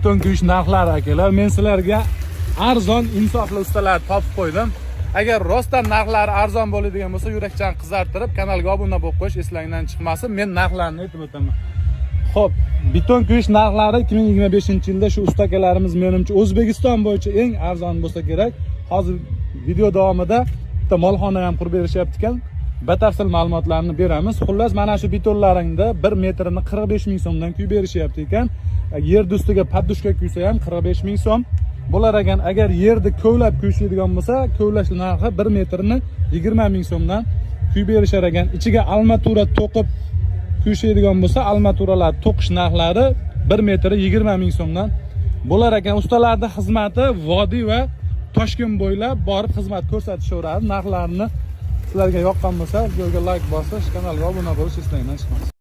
Beton kuyish narxlari, akalar. Men sizlarga arzon, insofli ustalar topib qo'ydim. Agar rostdan narxlari arzon bo'ladigan bo'lsa, yurakchani qizartirib, kanalga obuna bo'lib qo'yish eslangdan chiqmasin. Men narxlarni aytib o'taman. Xo'p, beton kuyish narxlari 2025-yilda shu usta akalarimiz, menimcha, O'zbekiston bo'yicha eng arzon bo'lsa kerak. Hozir video davomida bitta molxona ham qurib berishyapti ekan. Batafsil ma'lumotlarni beramiz. Xullas, mana shu betonlaringda 1 metrini 45 ming so'mdan kuyib berishyapti ekan. Yerni ustiga подушка kuysa ham 45 ming so'm bo'lar ekan. Agar yerni kovlab kuyishadigan bo'lsa, kovlash narxi 1 metrini 20 ming so'mdan kuyib berishar ekan. Ichiga armatura to'qib kuyishadigan bo'lsa, armaturalar to'qish narxlari 1 metri 20 ming so'mdan bo'lar ekan. Ustalarning xizmati vodiy va Toshkent bo'ylab borib xizmat ko'rsatishaveradi. Narxlarni sizlarga yoqqan bo'lsa, videoga like bosish, kanalga obuna bo'lish eslangdan chiqmasin.